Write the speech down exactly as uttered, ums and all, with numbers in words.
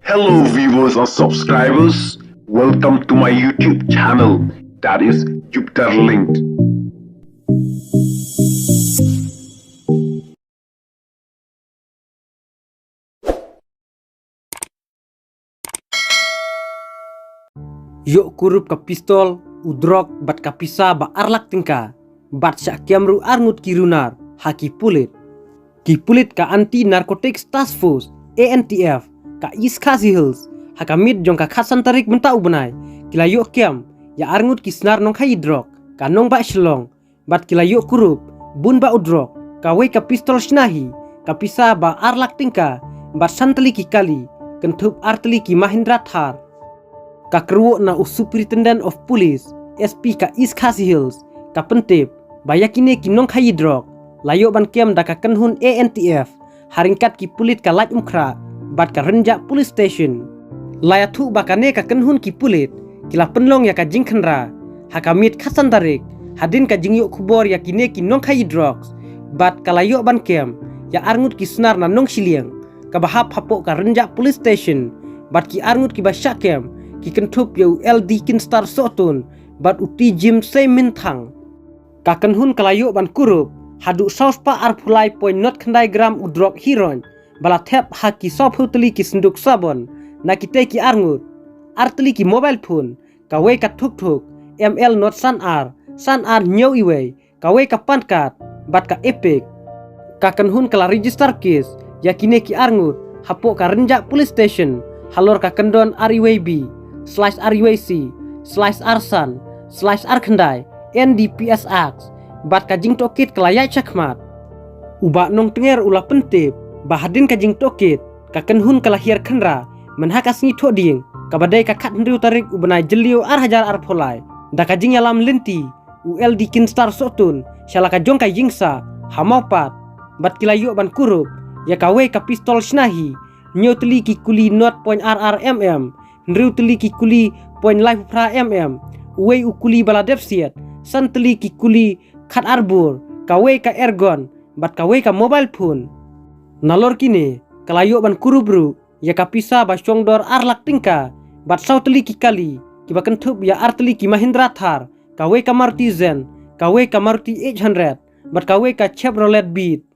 Hello viewers and subscribers, welcome to my YouTube channel, that is Jupiter Linked. Ïoh kurup ka pistol, u drok bad ka pisa ba ar lak tyngka, bad shah kem ruh arngut ki runar ha ki pulit. Ki pulit ka Anti Narcotics Task Force, A N T F, ka East Khasi Hills, ha ka miet jong ka khatsan tarik mynta u bnai, ki la ïoh kem ïa arngut ki snar nongkhaïi drok, ka nongbah Shillong, bad ki la ïoh kurup bun bah u drok, kawei ka pistol shna hi, ka pisa ba ar lak tyngka, bad san tylli ki kali, kynthup ar tylli ki Mahindra Thar. Ka kyrwoh na u Superintendent of Police, S P ka East Khasi Hills, ka pyntip ba ïa kine ki nongkhaïi drok la ïoh ban kem da ka kynhun A N T F, ha ryngkat ki pulit ka Laitumkhrah bad ka Rynjah Police Station. La ïathuh ba kane ka kynhun ki pulit ki la pynlong ïa ka jingkhynra ha ka miet khatsan tarik, hadien ka jingïoh khubor ïa kine ki nongkhaïi drugs, bad ka la ïoh ban kem ïa arngut ki snar na nongshiliang, kaba hap hapoh ka Rynjah Police Station, bad ki arngut kiba shah kem ki kynthup ïa u L D Kinstar Sohtun bad u T Jim Seiminthang. Ka kynhun ka la ïoh ban kurup haduh saw spah arphew lai point nod khyndai gram u drok heroin, ba la thep ha ki sawphew tylli ki synduk sabon na kitei ki arngut, ar tylli ki mobile phone, kawei ka thukthuk M L nod san ar san ar hynñiew iwei, kawei ka pan card bad ka EPIC. Ka kynhun ka la register case ïa kine ki arngut hapoh ka Rynjah Police Station, halor ka kyndon R U A B slash R U A C slash R san slash R khyndai N D P S Act, bad ka jingtohkit ka la ïaid shakhmat. U Bah Nongtnger u la pyntip ba hadien ka jingtohkit, ka kynhun ka la hiar khynra mynha ka sngi Thohdieng, kaba dei ka khathynriew tarik u bnai Jylliew ar hajar arphew lai, da ka jingïalam lynti u L D Kinstar Sohtun sha la ka jong ka ïingsah ha Mawpat, bad ki la ïoh ban kurup ïa kawei ka pistol shna hi, hynñiew tylli ki kuli nod point ar ar M M, hynriew tylli ki kuli point laiphew phra M M, uwei u kuli ba la dep siat, san tylli ki kuli khat ar bur, kawei ka airgun, bad kawei ka mobile phone. Nalor kine, ka la ïoh ban kurup ruh ïa ka pisa ba shong dor ar lak tyngka, bad saw tylli ki kali, kiba kynthup ïa ar tylli ki Mahindra Thar, kawei ka Maruti Zen, kawei ka Maruti eight hundred, bad kawei ka Chevrolet Beat.